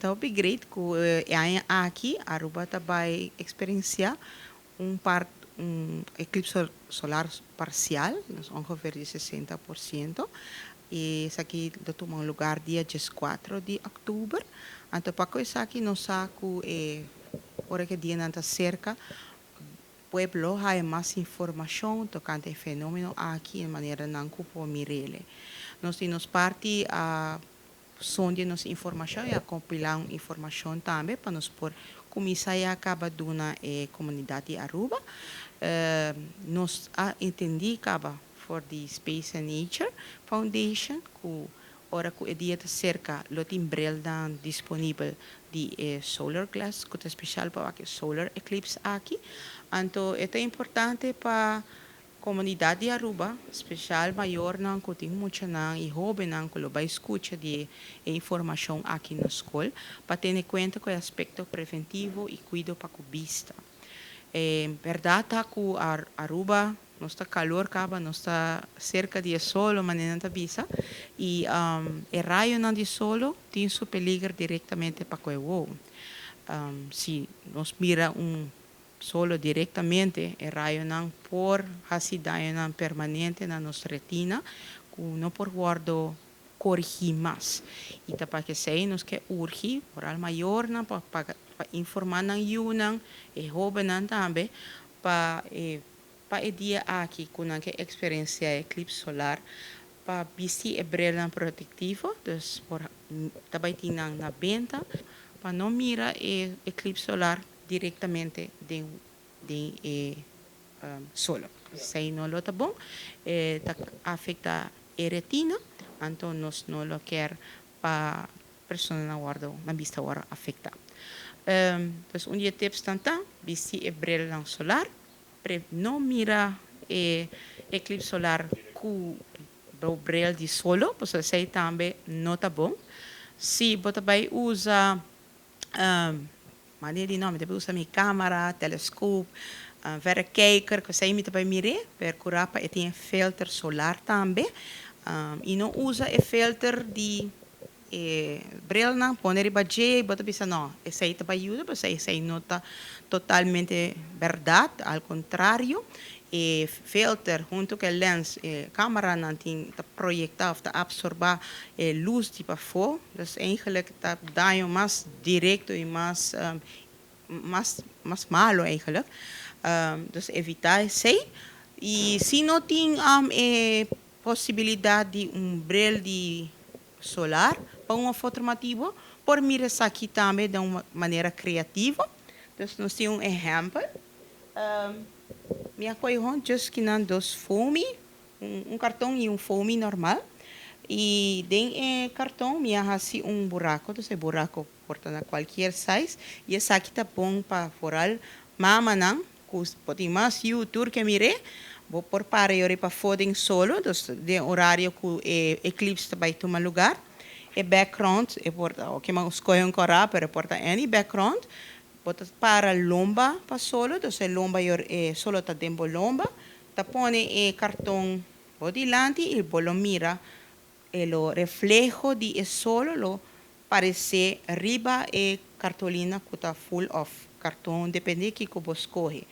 Ta hopi great ku e aña aki Aruba ta bay experiencia un eclipse solar parcial, dus ongeveer di 60%. Y esaki ta tuma lugar dia 4 di october. Anto pa esaki nos sa ku ora ku e dia ta cerca, pueblo haya mas informacion tocante e fenomeno aki y manera nan ku por mir'e. Nos di nos parti a sondia nos informacion y a compila un informacion tambe pa nos por cuminsa caba duna e comunidad di Aruba. Nos a entende caba for di Space and Nature Foundation ku ora ku e dia ta cerca lo tin bril dan disponibel di solar glass ku ta special pa e solar eclipse aki. Anto ta importante pa comunidad di Aruba, special mayornan ku tin muchanan y hobennan ku lo bay scucha di e informacion aki na scol, pa tene cuenta cu e aspecto preventivo y cuido pa cu bista. Berdad ta ku Aruba nos ta calor caba, nos ta cerca di solo, manera ta bisa, y e rayonan di solo tin su peliger directamente pa cu wowo. Si nos mira un solo directamente, e rayonan por haci daño permanente na nos retina, ku no por wordo corigi mas. Y ta pa esey nos ke urgi, vooral mayornan, pa informa nan yiunan, e hobennan tambe, pa e dia aki, ku nan ke experiencia eclipse solar, pa bisti e bril protectivo, dus por tambe tin na benta, pa no mira e eclipse solar directamente den e solo. Esey no lo ta bon, ta afecta e retina, anto nos no lo kier pa persona wordo na bista wordo afecta. Dus un di e tips ta bisti e bril solar, no mira e eclipse solar ku bril di solo, pasobra esey tambe no ta bon. Si bo ta bay usa manera di no, mi usa mi camera, telescoop, verrekijker, ku esey mi ta bay mir'e, percura pa e tin filter solar tambe. Y no usa e filter di bril nan, pone riba dje, bo ta bisa no, esey ta bay yuda, pero esey no ta totalmente berdad, al contrario, e filter hunto cu e lens, e camera nan tin ta proyecta of ta absorba e luz di pafo, dus eigenlijk ta daño mas directo y mas malo eigenlijk. Dus evita esey. Y si no tin e posibilidad di un bril di solar pa un of otro motibo, por mira esaki tambe di un manera creativo. Dus nos tin un ehempel. Mi a coy just kinan dos foamy, un carton y un foamy normal. Y den e carton mi a haci un buraco, dus e buraco por ta na cualkier size. Y esaki ta bon pa vooral mamanan, ku por tin mas yiu tur ke mir'e, bo por para yori pafo den solo, dus den horario ku e eclipse ta bay tuma lugar. E background, e por ta, oké, m'a scoge un cora, pero por ta any background. Bo ta para lomba pa solo, dus e lomba yor e solo ta den bo lomba. Ta pone e carton bo dilanti y bo lo mira e lo refleho di e solo lo parece riba e cartolina ku ta full of carton, depende kiko bo scoge.